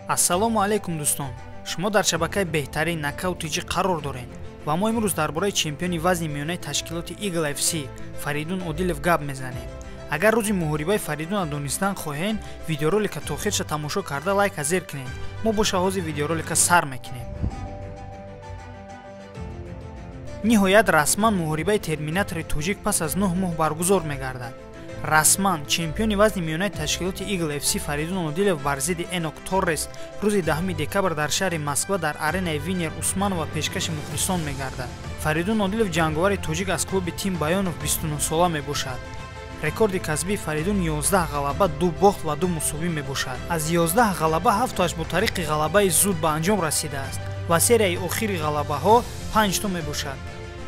Ассалому алайкум дӯстон. Шумо дар шабакаи беҳтарин Нокаут ТЖ қарор доред ва мо имрӯз дар бораи чемпиони вазни миёнаи ташкилоти Eagle FC Фаридун Одилов гап мезанем. Агар рӯзи муҳорибаи Фаридунро донистан хоҳед, видеоролика то охирша тамошо карда лайка зер кунед. Мо боша ҳозир видеоролика сар мекунем. Ниҳоят расман муҳорибаи терминатори тоҷик пас аз 9 моҳ баргузор мегардад. Расман чемпиони вазни миёнаи ташкилоти Eagle FC Фаридун Одилов бар зидди Энок Торрес рӯзи 10 декабр дар шаҳри Москва дар аренаи Винер Усманова пешкаши мухлисон мегардад. Фаридун Одилов ҷанговари тоҷик аз клуби Тим Баёнов 29-сола мебошад. Рекорди касбии Фаридун 11 ғалаба, 2 бохт ва 2 мусовӣ мебошад. Аз 11 ғалаба 7-тоаш бо тариқи ғалабаи зуд ба анҷом расидааст ва серияи охири ғалабаҳо 5 то мебошад.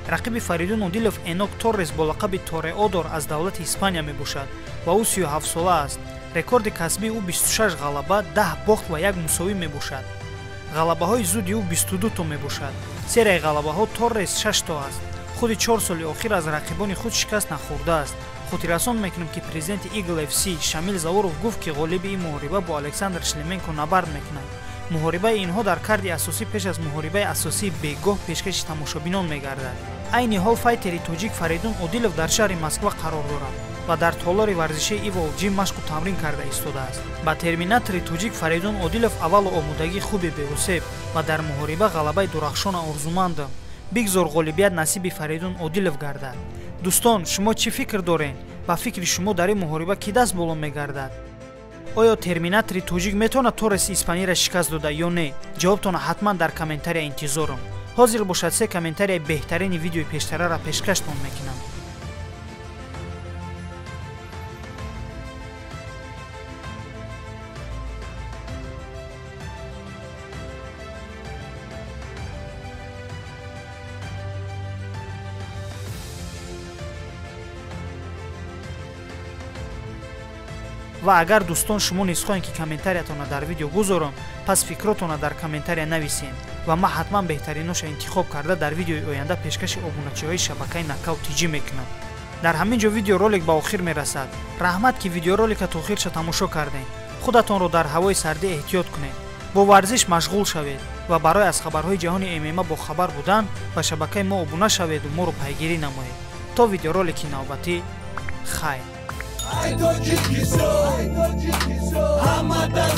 Рақиби Фаридун Одилов Энок Торрес бо лақаби Тореодор аз давлати Испания мебошад ва ӯ 37-сола аст. Рекорди касбии ӯ 26 ғалаба, 10 бохт ва 1 мусовӣ мебошад. Ғалабаҳои зуди ӯ 22 то мебошад. Серияи ғалабаҳо Торрес 6 то аст. Худи 4 соли охир аз рақибони худ шикаст нахӯрдааст. Хотиррасон мекунем, ки президенти Eagle FC Шамил Зауров гуфт, ки ғолиби ин муҳориба бо Александр Шлеменко набард мекунад. Муҳорибаи инҳо дар карди асосӣ пеш аз муҳорибаи асосии бегоҳ пешкаши тамошобинон мегардад. Айни ҳол файтери тоҷик Фаридун Одилов дар шаҳри Москва қарор дорад ва дар толори варзишии Evolve Gym машқу тамрин карда истодааст. Ба терминатори тоҷик Фаридун Одилов аввалу омодагии хуби беусеб ва дар муҳориба ғалабаи дурахшона орзумандам. Бигзор ғолибият насиби Фаридун Одилов гардад. Дӯстон, шумо чӣ фикр доред? Ба фикри шумо дар ин муҳориба кӣ даст боло мегардад? Оё терминатори тоҷик метавонад Торреси испанияро шикаст дода ё не? Ҷавобтонро ҳатман дар комментария интизорам. Ҳозир бошад 3 комментарияи беҳтарини видеои пештараро пешкаштон мекунам. Ва агар дӯстон шумо низ хоҳед, ки комментариятонро дар видео гузорам, пас фикротонро дар комментария нависед ва ман ҳатман беҳтариношро интихоб карда дар видеои оянда пешкаши обуначиҳои шабакаи Нокаут ТЖ мекунам. Дар ҳамин ҷо видеоролик ба охир мерасад. Раҳмат, ки видеоролика то охирша тамошо кардед. Худатонро дар ҳавои сардӣ эҳтиёт кунед, бо варзиш машғул шавед ва барои аз хабарҳои ҷаҳони ММА бохабар будан ба шабакаи мо обуна шаведу моро пайгирӣ намоед. То видеоролики навбатӣ, хайр. Ай Тоҷикистон, ҳама дар